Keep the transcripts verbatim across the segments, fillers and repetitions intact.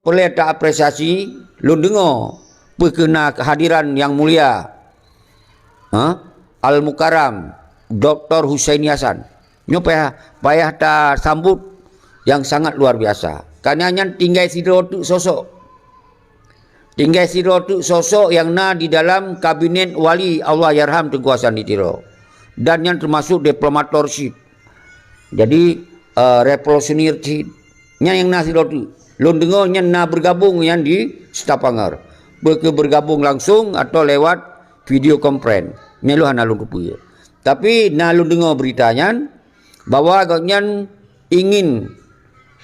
Peureulée ta apresiasi, lôn deungoe peu keuh na keuhadiran nyang mulia, ha, Al Mukarram Doktor Husaini Hasan. Nyoe payah, payah tasambot nyang sangat luar biasa. Karena nyan tinggai sidroe teuk sosok. Tinggai sidroe teuk sosok nyang na di dalam kabinet wali Allahyarham Teungku Hasan di Tiro. Dan nyan teumasok diplomator cit. Jadi, eh, revolusioner cit. Nyan nyang na sidroe teuk. Lôn deungoe nyan na bergabung nyan di Stavanger. Peu keuh bergabung langsung atau lewat video conference. Nyan lôn hana lôn teupeue. Tapi na lôn deungoe berita nyan, bahwa gobnyan ingin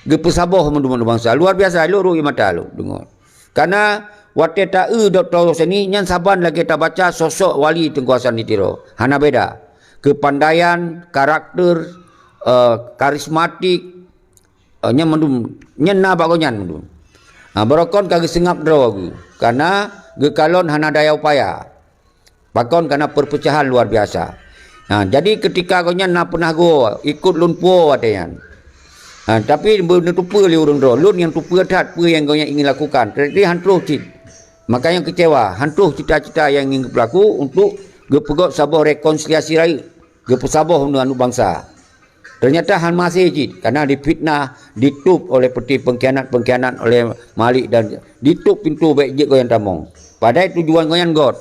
geupeusaboh mandum-mandum bansa. Luar biasa, lôn rhot ie mata lôn deungoe. Karena watée ta-eu Doktor Husaini nyan saban lagée tabaca sosok wali Teungku Hasan di Tiro. Hana beda. Keupandaian, karakter, eh, karismatik, eh, nyan mandum, nyan na bak gobnyan mandum. Ha, barokon ka geuseungab droe geuh, karena geukalon hana daya upaya. Pakon? Karena perpecahan luar biasa. Ha, jadi ketika gobnyan na peunah goe, ikot lôn puwoe watée nyan. Ha, tapi beuneutupeue lé ureuëng droe, lôn nyang tupeue that peue nyang gobnyan ingin lakukan. Jadi han troh cit. Makanya kecewa, han troh cita-cita nyang ingin geupeukaku untuk geupeugot saboh rekonsiliasi rayeuk, geupeusaboh aneuëk bansa. Ternyata han maséh cit, karena difitnah, ditôb oleh peuti pengkhianat-pengkhianat oleh Malik dan ditôb pintoe bék jeuet gobnyan tamong. Padahai tujuan gobnyan göt.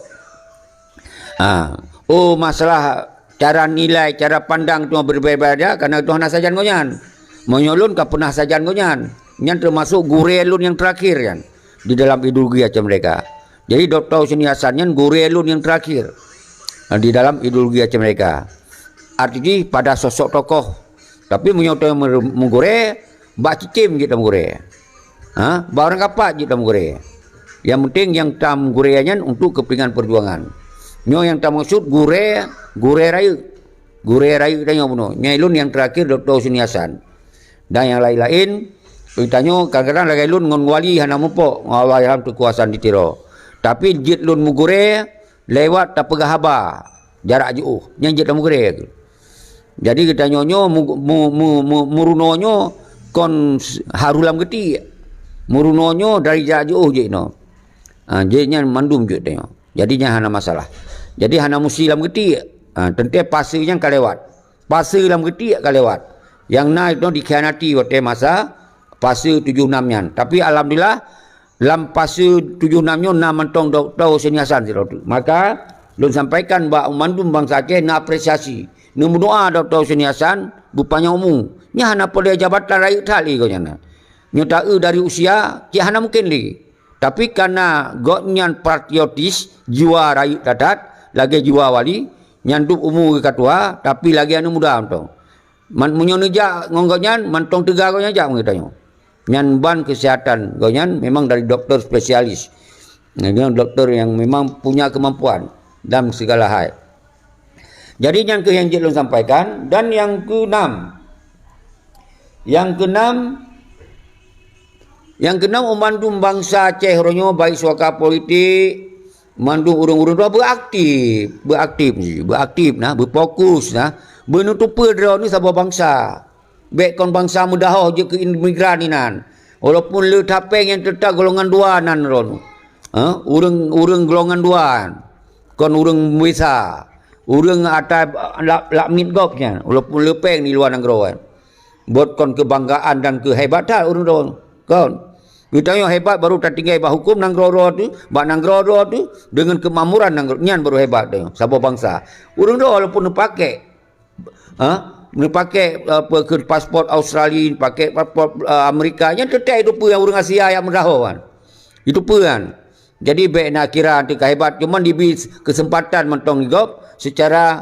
Ha. Oh, masalah cara nilai, cara pandang teuma berbeda-beda karena itu hana sajan gobnyan. Meunyoe lôn ka peunah sajan gobnyan. Nyan teumasok gurée lôn nyang terakhir nyan di dalam ideologi Aceh Merdeka. Jadi Doktor Husaini Hasan nyan gurée lôn nyang terakhir, ha, di dalam ideologi Aceh Merdeka. Arti jih pada sosok tokoh. Tapi meunyoe ta meugurée, bak cicém jeuet tameugurée. Ha? Bak ureuëng kapat jeuet tameugurée. Nyang penting nyang tameugurée nyan untuk kepentingan perjuangan. Nyoe nyang tamaksud gurée, gurée rayeuk. Gurée rayeuk tanyoe bunoe. Nyan lôn nyang terakhir Doktor Husaini Hasan. Dan nyang laén-laén, tanyoe kadang-kadang lagée lôn ngon wali hana mupok ngon Allahyarham Teungku Hasan di Tiro. Tapi jeuet lôn meugurée lewat tapeugah haba jarak jiôh. Nyan jeuet tameugurée. Jadi geutanyoe nyoe mu-, mu-, mu-, mu-, meurunoe nyoe kon s-, haru lam geutiek. Meurunoe nyoe dari jarak jiôh jeuet inoe. Ha, jeuet nyan mandum jeuet tanyoe. Jadi nyan hana masalah. Jadi hana musti lam geutiek. Ha, teuntée pase nyan ka lewat. Pase lam geutiek ka lewat. Nyang na itu dikhianati watée masa pase tujoh nam nyan. Tapi alhamdulillah, lam pase tujoh nam nyoe na mantong Doktor Husaini Hasan sidroe teuk. Maka, lôn sampaikan bak mandum bansa Aceh na apresiasi. Neumeudoa Doktor Husaini Hasan beupanyang umu. Nyan hana peureulée jabatan rayeuk that lé gobnyan. Nyoe ta-eu dari usia, cit hana mungken lé. Tapi karena gobnyan patriotis, jiwa rayeuk that-that, lagée jiwa wali, nyan dum umu geuh ka tuha, tapi lagée aneuëk muda mantong. Man-, meunyoe neujak ngon gobnyan, mantong teuga gobnyan jak ngon geutanyoe. Nyan ban kesehatan gobnyan memang dari doktor spesialis. Nah, nyan doktor yang memang punya kemampuan dalam segala hal. Jadi nyan keuh nyang jeuet lôn sampaikan. Dan nyang keunam, nyang keunam, nyang keunam, mandum bansa Aceh uroe nyoe, baik suaka politik, mandum ureuëng-ureuëng droe beuaktif, beuaktif, beuaktif nah, beufokus nah, beuneutupeue droe nyoe saboh bansa. Bék kon bansa meudahoh jeuet keu imigran inan. Walaupun le tapéng nyang teutab golongan dua nan droe nyoe. Ha? Ureuëng, ureuëng golongan dua, kon ureuëng biasa. Ureuëng ata lak, lak miet gob nyan, walaupun le péng di luwa nanggroe kan. Buet kon keubanggaan dan keuhebat that ureuëng droe nyoe. Kon. Geutanyoe hebat baru tatinggai bak huköm nanggroe droe teuh, bak nanggroe droe teuh, deungon keumakmuran nanggroe, nyan baru hebat tanyoe, saboh bansa. Ureuëng droe walaupun neupakék, ha? Neupakék, apa, keu paspor Australia, pakék paspor, eh, Amerika, nyan teutab itu peue ureuëng Asia nyang meudahoh kan. Itu peue kan. Jadi bék na kira teuka hebat, cuman dibi kesempatan mantong gob secara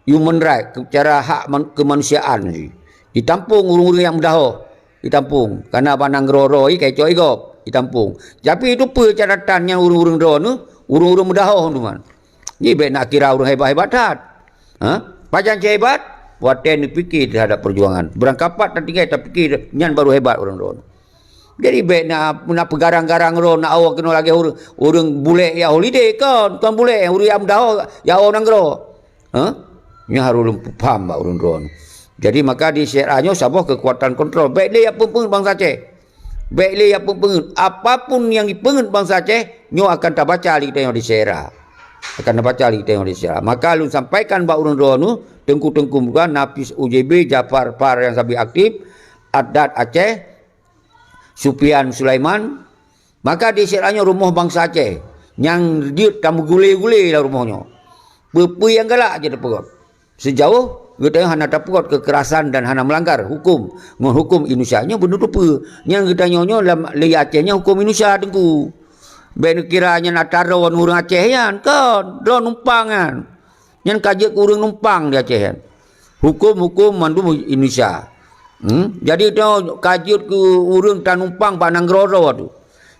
human right, secara hak man-, kemanusiaan. Ditampung ureuëng-ureuëng nyang meudahoh, ditampung. Karena bak nanggroe droe ka icok gob, ditampung. Tapi itu peue catatan nyang ureuëng-ureuëng droe nyoe, ureuëng-ureuëng meudahoh teuma. Nyan bék na kira ureuëng hebat-hebat that. Ha? Pajan cit hebat? Watée neupike teuhadap peujuangan. Beurangkapat tatinggai tapike nyan baru hebat ureuëng droe. Jadi bék na, na peugarang-garang droe, na awak keunoe lagée ureuëng, ureuëng bulek nyang holiday, kon, kon bulek, ureuëng nyang meudahoh nyang awak nanggroe. Ha? Nyan harôh lôn paham bak ureuëng droe. Jadi maka di C R A nyoe saboh keukuatan kontrol. Bék lé nyang peue-peue bansa Aceh. Bék lé ya peungeut. Apapun nyang jipeungeut bansa Aceh, nyoe akan tabaca lé geutanyoe di syèra. Akan tabaca lé geutanyoe di syèra. Maka lôn sampaikan bak ureuëng droeneuh, teungku-teungku muda, Nafis U J B, Jafar Par nyang sabe aktif, Adat Aceh, Supian Sulaiman, maka di syèra nyoe rumoh bansa Aceh nyang jeuet tameugulé-gulé lam rumoh nyoe. Peue-peue nyang galak jeuet tapeugöt. Seujaoh geutanyoe hana tapeugöt keukerasan dan hana meulanggar huköm ngon huköm Indonesia, nyoe beuneutupeue. Nyang geutanyoe nyoe lam lé Aceh nyoe huköm Indonesia, Teungku. Bék neukira nyan atra droe ureuëng Aceh nyan, kon, droe numpang nyan. Nyan ka jeuet keu ureuëng numpang di Aceh nyan. Huköm-huköm mandum Indonesia. Hmm? Jadi, nyoe ka jeuet keu ureuëng tanumpang bak nanggroe droe tu.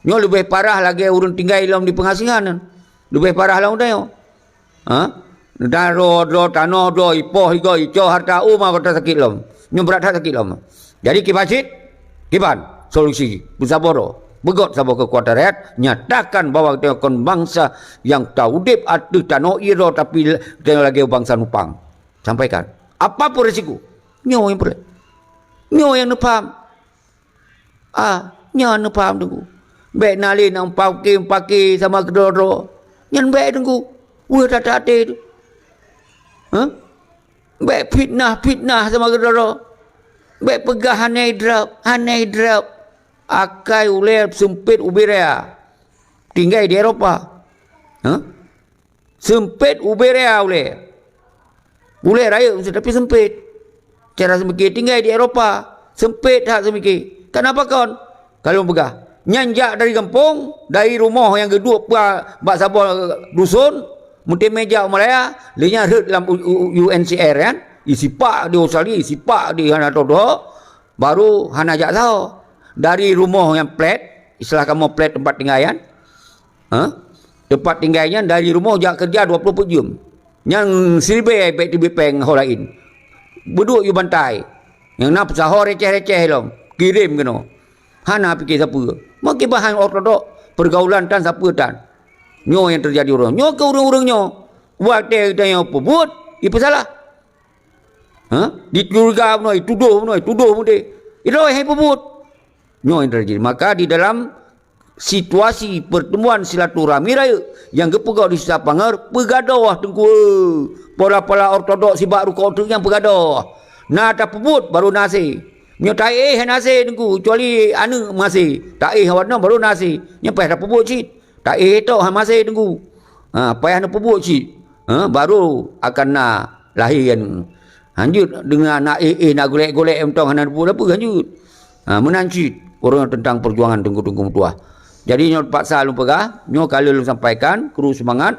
Nyoe leubeh parah lagée ureuëng tinggai lom di peungasingan nyan. Leubeh parah lom tanyoe. Ha? Droe-droe, tanoh droe, ipoh igoe, icoe hareuta, uma kota sakét lom. Nyoe brat that sakét lom. Jadi, kiban cit, kiban solusi, peusaboh droe. Beugöt saboh keukuatan rakyat, nyatakan bahwa geutanyoe kon bansa nyang taudeb ateueh tanoh ie droe, tapi geutanyoe lagée bansa numpang. Sampaikan. Apapun risiko, nyoe nyang peureulée. Nyoe nyang neupaham. Ah, nyan neupaham, Teungku. Bék na lé nyang pake-pake sama keudroe-droe. Nyan bék, Teungku. Weueh that até tu. Hah? Bék fitnah-fitnah sama keudroe-droe. Bék peugah hana idrop, hana idrop. Akai ulée seumpét ubé raya. Tinggai di Eropa. Hah? Seumpét ubé raya ulée. Ulée rayeuk, tapi seumpét. Cara seumiké tinggai di Eropa, seumpét that seumiké. Kenapa kon? Kalau peugah, nyan jak dari gampông, dari rumoh nyang geuduek peue bak saboh dusun, meuteumé jak u Malaya, lé nyan rhot lam U-, U-, U N C R kan, isipak di Australia, isipak di hana tho-tho, baru hana jak saho. Dari rumoh nyang flat, istilah kamoe flat tempat tinggai kan, ha? Tempat tinggai nyan dari rumoh jak keureuja dua ploh peuet jeuem. Nyang siribée bék teubiet péng ho laén. Beuduek yue bantai. Nyang na peusaho receh-receh lom, kirém keunoe. Hana pike sapeue. Meukibahan ortodok, peurgaulan tan sapeue tan. Nyoe nyang teujadi uroe nyoe. Nyoe keu ureuëng-ureuëng nyoe. Watée geutanyoe peubuet, ipeusalah. Ha? Dicuriga bunoe, itudoh bunoe, itudoh mudeh. Idroe hai peubuet. Nyoe nyang teujadi. Maka di dalam situasi pertemuan silaturahmi rayeuk nyang geupeugah di Sisa Panger, peugadôh Teungku. Pola-pola ortodok sibak rukok teuk nyang peugadôh. Na tapeubuet baru na hasé. Meunyoe taéh hana hasé Teungku, kecuali aneuëk meuhasé. Taéh awaknyan baru na hasé. Nyan payah tapeubuet cit. Taéh tok hana hasé Teungku. Ha, payah neupeubuet cit. Ha, baru akan na lahé nyan. Hanjeuet deungon na éh-éh, na golek-golek mantong hana neupeubuet apa hanjeuet. Ha, meunan cit ureuëng teuntang peujuangan Teungku-teungku meutuah. Jadi nyoe teupaksa lôn peugah, nyoe ka lheueh lôn sampaikan, kru seumangat,